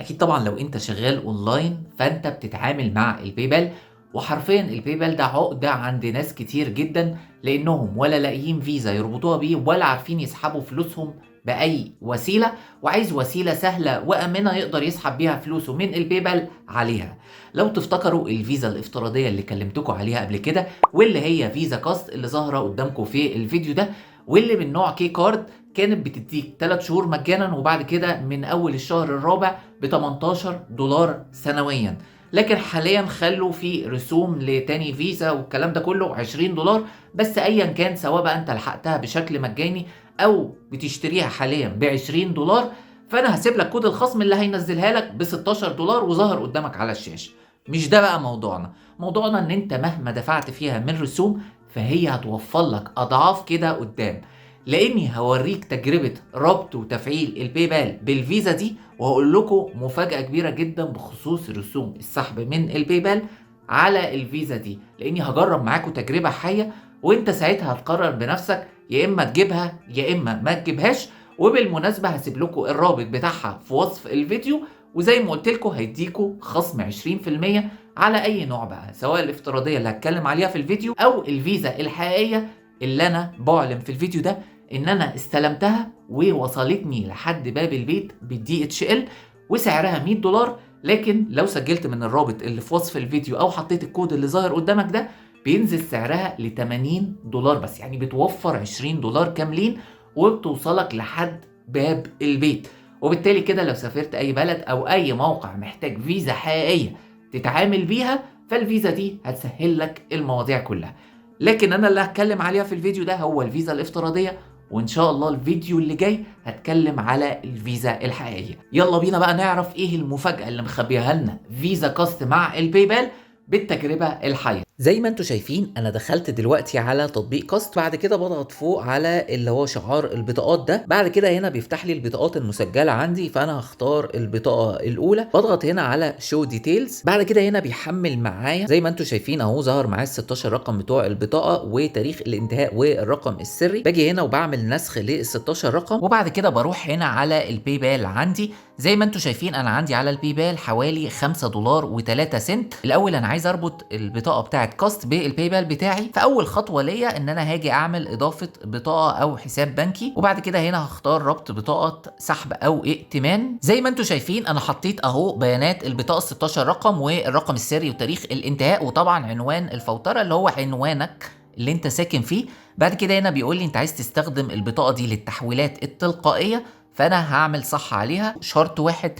اكيد طبعا لو انت شغال اونلاين فانت بتتعامل مع ال PayPal، وحرفيا ال PayPal ده عقدة عند ناس كتير جدا، لانهم ولا لاقيين فيزا يربطوها بيه ولا عارفين يسحبوا فلوسهم باي وسيلة، وعايز وسيلة سهلة وامنة يقدر يسحب بيها فلوسه من ال PayPal عليها. لو تفتكروا الفيزا الافتراضية اللي كلمتكم عليها قبل كده، واللي هي فيزا كاست اللي ظاهرة قدامكم في الفيديو ده، واللي من نوع K Card، كانت بتديك 3 شهور مجانا، وبعد كده من اول الشهر الرابع ب $18 سنويا. لكن حاليا خلوا في رسوم لتاني فيزا والكلام ده كله $20 بس. ايا كان، سواء بقى انت لحقتها بشكل مجاني او بتشتريها حاليا ب $20، فانا هسيب لك كود الخصم اللي هينزلها لك ب $16 وظهر قدامك على الشاشة. مش ده بقى موضوعنا، موضوعنا ان انت مهما دفعت فيها من رسوم فهي هتوفر لك اضعاف كده قدام، لاني هوريك تجربة ربط وتفعيل ال PayPal بالفيزا دي، وهقول لكم مفاجأة كبيرة جدا بخصوص رسوم السحب من ال PayPal على الفيزا دي، لاني هجرب معاكم تجربة حية، وانت ساعتها هتقرر بنفسك يا اما تجيبها يا اما ما تجيبهاش. وبالمناسبة هسيب لكم الرابط بتاعها في وصف الفيديو، وزي ما قلت لكم هيديكوا خصم 20% على اي نوع بقى، سواء الافتراضية اللي هتكلم عليها في الفيديو او الفيزا الحقيقية اللي انا بعلن في الفيديو ده ان انا استلمتها ووصلتني لحد باب البيت بال DHL، وسعرها $100. لكن لو سجلت من الرابط اللي في وصف الفيديو او حطيت الكود اللي ظاهر قدامك ده بينزل سعرها ل $80 بس، يعني بتوفر $20 كاملين وبتوصلك لحد باب البيت. وبالتالي كده لو سافرت اي بلد او اي موقع محتاج فيزا حقيقية تتعامل بيها، فالفيزا دي هتسهل لك المواضيع كلها. لكن انا اللي هتكلم عليها في الفيديو ده هو الفيزا الافتراضية، وان شاء الله الفيديو اللي جاي هتكلم على الفيزا الحقيقية. يلا بينا بقى نعرف ايه المفاجأة اللي مخبيها لنا فيزا كاست مع ال PayPal بالتجربة الحية. زي ما انتم شايفين انا دخلت دلوقتي على تطبيق كاست، بعد كده بضغط فوق على اللي هو شعار البطاقات ده، بعد كده هنا بيفتح لي البطاقات المسجلة عندي، فانا هختار البطاقة الاولى، بضغط هنا على show details. بعد كده هنا بيحمل معايا زي ما انتم شايفين اهو، ظهر معايا ال 16 رقم بتوع البطاقة وتاريخ الانتهاء والرقم السري. باجي هنا وبعمل نسخ لل 16 رقم، وبعد كده بروح هنا على ال PayPal عندي. زي ما انتم شايفين انا عندي على ال PayPal حوالي $5.03. الاول انا عايز اربط البطاقة بتاعت كاست بال PayPal بتاعي، فاول خطوة ليا ان انا هاجي اعمل اضافه بطاقة او حساب بنكي، وبعد كده هنا هختار ربط بطاقة سحب او ائتمان. زي ما انتم شايفين انا حطيت اهو بيانات البطاقة 16 رقم والرقم السري وتاريخ الانتهاء، وطبعا عنوان الفوتره اللي هو عنوانك اللي انت ساكن فيه. بعد كده هنا بيقول لي انت عايز تستخدم البطاقة دي للتحويلات التلقائية، فانا هعمل صح عليها. شرط واحد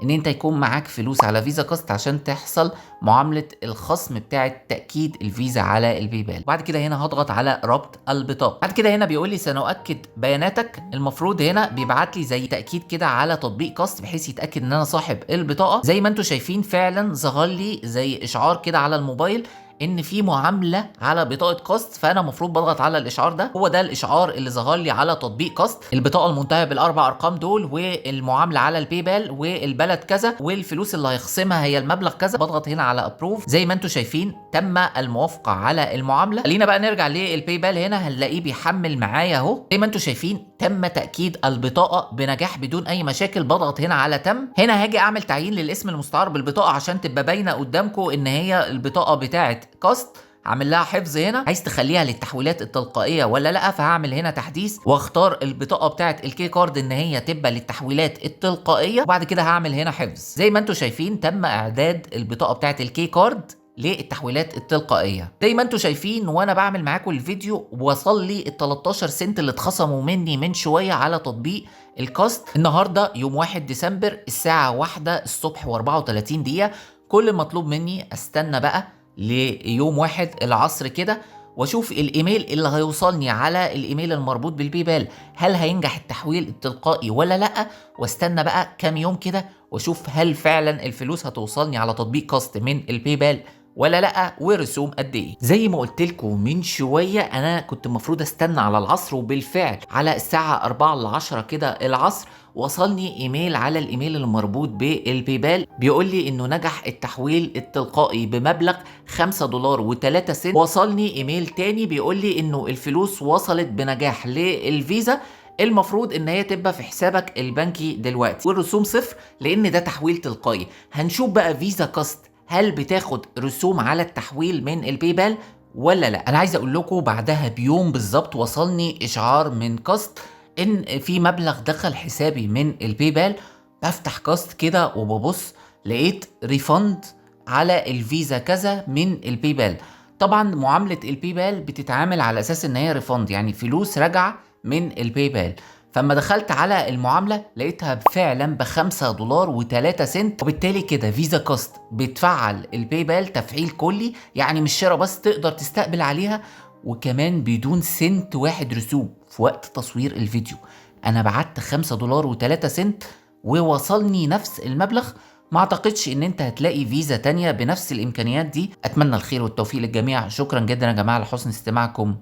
ان انت يكون معاك فلوس على فيزا كاست عشان تحصل معاملة الخصم بتاعة تأكيد الفيزا على ال PayPal. بعد كده هنا هضغط على ربط البطاقة. بعد كده هنا بيقول لي سنؤكد بياناتك، المفروض هنا بيبعت لي زي تأكيد كده على تطبيق كاست بحيث يتأكد ان انا صاحب البطاقة. زي ما انتم شايفين فعلا ظهر لي زي اشعار كده على الموبايل ان في معاملة على بطاقة كاست، فانا المفروض بضغط على الاشعار ده. هو ده الاشعار اللي ظهر لي على تطبيق كاست، البطاقة المنتهية بالاربع ارقام دول والمعاملة على ال PayPal والبلد كذا والفلوس اللي هيخصمها هي المبلغ كذا. بضغط هنا على approve. زي ما انتم شايفين تم الموافقة على المعاملة. خلينا بقى نرجع لل PayPal، هنا هنلاقيه بيحمل معايا اهو. زي ما انتم شايفين تم تاكيد البطاقة بنجاح بدون اي مشاكل. بضغط هنا على تم. هنا هاجي اعمل تعيين للاسم المستعار بالبطاقه عشان تبقى باينة قدامكم ان هي البطاقة بتاعه كاست. هعمل لها حفظ. هنا عايز تخليها للتحويلات التلقائية ولا لا، فهعمل هنا تحديث واختار البطاقة بتاعه ال K Card ان هي تبقى للتحويلات التلقائية، وبعد كده هعمل هنا حفظ. زي ما انتم شايفين تم اعداد البطاقة بتاعه ال K Card للتحويلات التلقائية. زي ما انتم شايفين وانا بعمل معاكم الفيديو وصل لي ال 13 سنت اللي اتخصموا مني من شوية على تطبيق الكاست. النهارده يوم 1 ديسمبر الساعة 1 الصبح و34 دقيقة. كل المطلوب مني استنى بقى ليوم 1 العصر كده واشوف الايميل اللي هيوصلني على الايميل المربوط بال PayPal، هل هينجح التحويل التلقائي ولا لا، واستنى بقى كام يوم كده واشوف هل فعلا الفلوس هتوصلني على تطبيق كاست من ال PayPal ولا لا، ورسوم قد ايه. زي ما قلت لكم من شوية انا كنت المفروض استنى على العصر، وبالفعل على الساعة 9:45 كده العصر وصلني ايميل على الايميل المربوط بال PayPal بيقول لي انه نجح التحويل التلقائي بمبلغ $5.03. وصلني ايميل تاني بيقول لي انه الفلوس وصلت بنجاح للفيزا. المفروض ان هي تبقى في حسابك البنكي دلوقتي، والرسوم صفر لان ده تحويل تلقائي. هنشوف بقى فيزا كاست هل بتاخد رسوم على التحويل من ال PayPal ولا لا. انا عايز اقول لكم بعدها بيوم بالظبط وصلني اشعار من كاست ان في مبلغ دخل حسابي من ال PayPal. بفتح كاست كده وببص لقيت refund على الفيزا كذا من ال PayPal. طبعا معاملة ال PayPal بتتعامل على اساس ان هي refund، يعني فلوس راجعة من ال PayPal. فلما دخلت على المعاملة لقيتها فعلا ب5 دولار و3 سنت. وبالتالي كده فيزا كاست بتفعل ال PayPal تفعيل كلي، يعني مش شراء بس، تقدر تستقبل عليها وكمان بدون سنت واحد رسوم. في وقت تصوير الفيديو انا بعت 5 دولار و3 سنت ووصلني نفس المبلغ. ما اعتقدش ان انت هتلاقي فيزا تانية بنفس الامكانيات دي. اتمنى الخير والتوفيق للجميع. شكرا جدا يا جماعة لحسن استماعكم،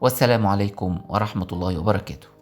والسلام عليكم ورحمة الله وبركاته.